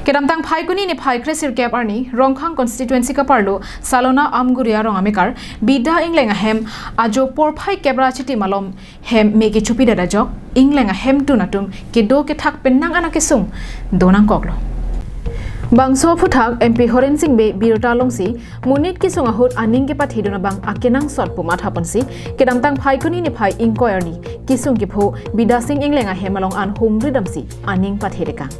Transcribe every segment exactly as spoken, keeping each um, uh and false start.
Kedamtang Phaikuni niphai kresirkep arni Rongkhang constituency kaparlo Salona Amguri arong amekar Bida Engleng ahem ajo porphai kep ra chiti malom hem me kechopi det ajok Engleng ahemtun atum kedo kethak penang ana kesung donangkoklo. Bangso aphuthak M P Horen Sing Bey birta alongsi monit kesung ahut aning kepathedun abang akenangsot pu mathaponsi kedamtang Phaikuni niphai ingkoi arni kesung kepho Bida Sing Engleng ahem along an humri damsi aning pathedekang.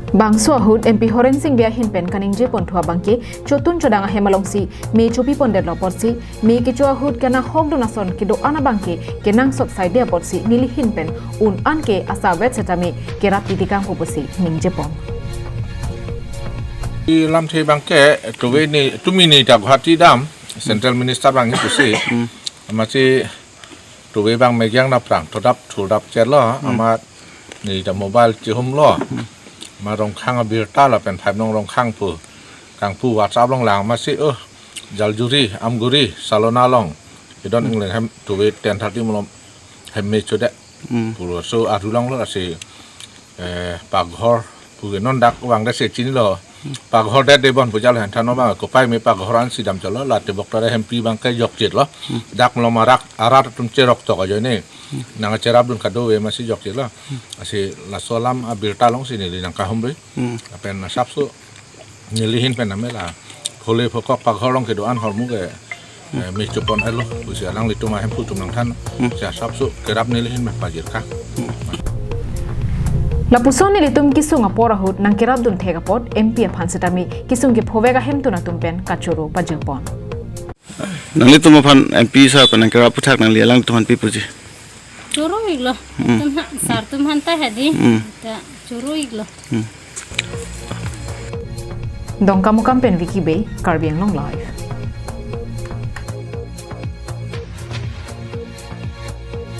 Bangso ahut M P Horen Sing Bey ahin pen kaningjepon thu abangke chotun chodang ahem alongsi me chopipondetlo apotsi me kecho ahut kenahokdun ason kedo-an abangke kenangsot saide apotsi nelihin pen un-an ke asapvet setame kerap pidikang pu pusi ningjepon. Ilamthe abangke tuve ni tumi ni ta Guwahati dam central minister abang pusi. Hmm. Amatsi tuve abang megiang naprang todap thurdap chelo. Hmm. Amat ni ta mobile chihumlo. Hmm. Ma Rongkhang abirta lapen Phaimnong Rongkhang pu kangpu WhatsApp along lang amatsi oh Jaljuri, Amguri, Salona along. Idon Engleng hem tuve ten thirty malom hem me chodet. Hmm. Pulo so aru longlo lasi, eh, paghor pu ke non dak vangdet si chinilo. Paghor det debon pu jal hen than abang kopai me paghor ansi dam cholo la tebok tare hempi abangke jokchitlo. Hmm. Dak malom arak arat atum cherok tok ajoine. Hmm. Nangcherapdun kadokave amatsi jokchitlo. Hmm. Lasi laso alam abirta alongsi neli nangkahumri. Hmm. Lapen asapso nelihin pen amela phole phokok paghor along kedo-an ahormu ke, eh, me chopon elo pusi alanglitum ahemphu atum nangthan. Hmm. Si asapso kerap nelihin me pajirkang. Hmm. Lapuson nelitum kesung apor ahut nangkerapdun thek apot M P aphan setame kesung kephovek ahemtun atum pen kachoro pajirpon. Nanglitum aphan M P sir pen nangkerap aphuthak nangli alanglitum aphan pi puji? Choro-iklo. Hmm. Tum ha, sir atum aphan ta hedi. Hmm. Ta choro-iklo. Hmm. Dongkamukam pen Vicky Bey, Karbi Anglong Live.